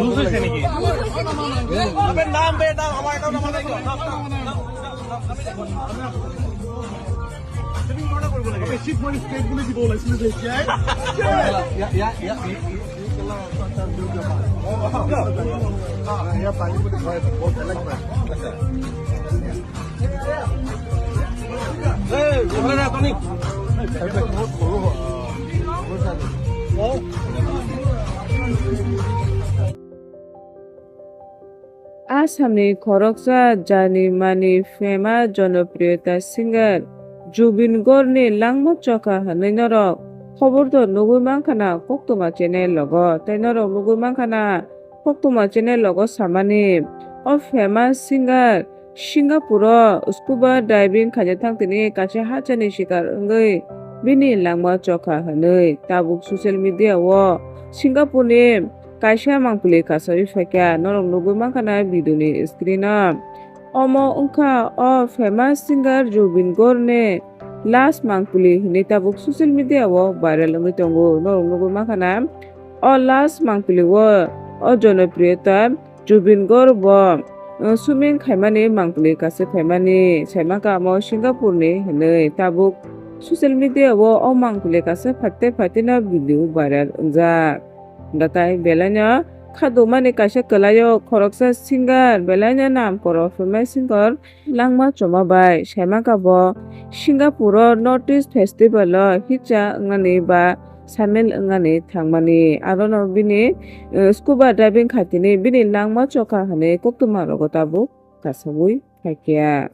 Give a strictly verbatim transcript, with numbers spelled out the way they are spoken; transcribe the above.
লুজ হয়েছে নাকি? আপনার নাম, বেটা, আমার এটাও নাম আছে। Assamni khoroksa jani mani famous jonopriyota singer Zubeen Gargni langma chokha hwnwi norok khobor do nugwi mankha na Koktwma channel logo, tei norok nugwi mankha na Koktwma channel logo samani o famous singer Singapore o scuba diving khaina thang tini kaisa hachani sikar wngwi bini langma chokha hwnwi tabuk social media o Singapore ni kaisa mangpili kasawi phaikha, norok nugwi mankha na video ni screen o. Omo wngkha o famous singer Zubeen Gargni last mangpili hinwi tabuk social media o viral wngwi tongo. Norok nugwi mankha na o last mangpili o, o jonopriyota Zubeen Garg bo, uh, swimming khaimani mangpili kaisa phaimani saimankha omo Singapore ni hinwi tabuk social media o o mangpili kaisa phaite phaite no video viral wngjak. Hwnkhe belai no khadukmani kaisa kwlai o khoroksa singer belai no nam koro famous singer langma choma bai saimankha bo Singapore o North East Festival o hitsa wngnani ba samil wngnani thangmani. Arono bini, eh, scuba diving khaitini bini langma chokha hwnwi koktwma rogo tabuk kasagwi phaikha.